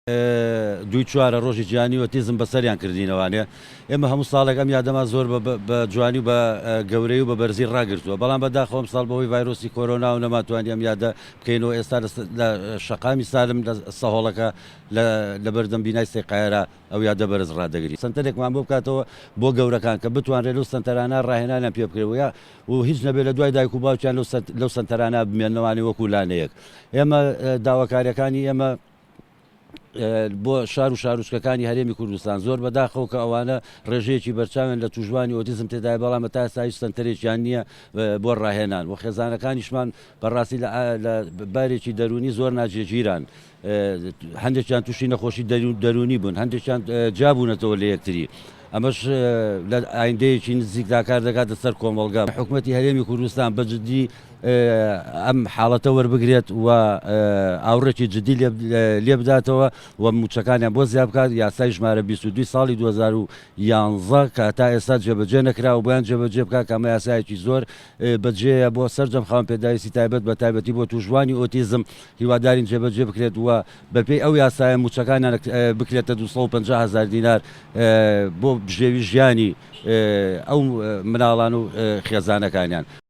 دووی چوارە ڕۆژی جیهانی ئۆتیزم بەسەریان کردینەوانێ ئێمە هەموو ساڵێک ئەم یادەمان زۆر بە جوانی و بە گەورەی و بە بەرزی ڕاگرتووە بەڵام بەداخەوە ئەمساڵ بەهۆی ڤایرۆسی کۆرۆنا و نەمانتوانی ئەم یادە بکەینەوە ئێستا لە شەقامی سالم لە سەهۆڵەکە لە بەردەم بینای سەیقایەرا ئەو یادە بەرز ڕادەگرین. سەنتەرێکمان بۆ بکاتەوە بۆ گەورەکان کە بتوانرێت لەو سەنتەرانە ڕاهێنانیان پێ بکرێت و یا و هیچ نەبێت لە دوای دایک و باوکیان لەو سەنتەرانە بمێننەوانێ وەکو لانەیەک ئێمە داواکاریەکانی ئێمە بۆ شار و شارۆچکەکانی هەرێمی کوردستان زۆر بەداخەوە کە ئەوانە ڕێژەیەکی بەرچاویان لە تووشبووانی ئۆتیزم تێدایە بەڵام تا ئێستا هیچ سەنتەرێکیان نییە بۆ ڕاهێنان و خێزانەکانیشمان بەڕاستی لە بارێکی دەروونی زۆر ناجێگیران هەندێکیان تووشی نەخۆشی دەروونی بوون هەندێکیان جیابوونەتەوە لە یەکتری ئەمەش لە ئایندەیەکی نزیکدا کار دەکاتە سەر کۆمەڵگا حکومەتی هەرێمی کوردستان بە جدی ئەم حاڵەتە وەربگرێت و ئاوڕێکی جدی لێ بداتەوە و مووچەکانیان بۆ زیاد بکات، یاسای ژمارە 22 ساڵی 2011 کە تا ئێستا جێبەجێ نەکراوە بۆیان جێبەجێ بکات کە ئەمە یاسایەکی زۆر بەجێیە بۆ سەرجەم خاوەن پێداویستی تایبەت بە تایبەتی بۆ تووشبووانی ئۆتیزم هیوادارین جێبەجێ بکرێت و بەپێی ئەو یاسایە مووچەکانیان بکرێتە 250 هەزار دینار بۆ بژێوی ژیانی ئەو مناڵان و خێزانەکانیان.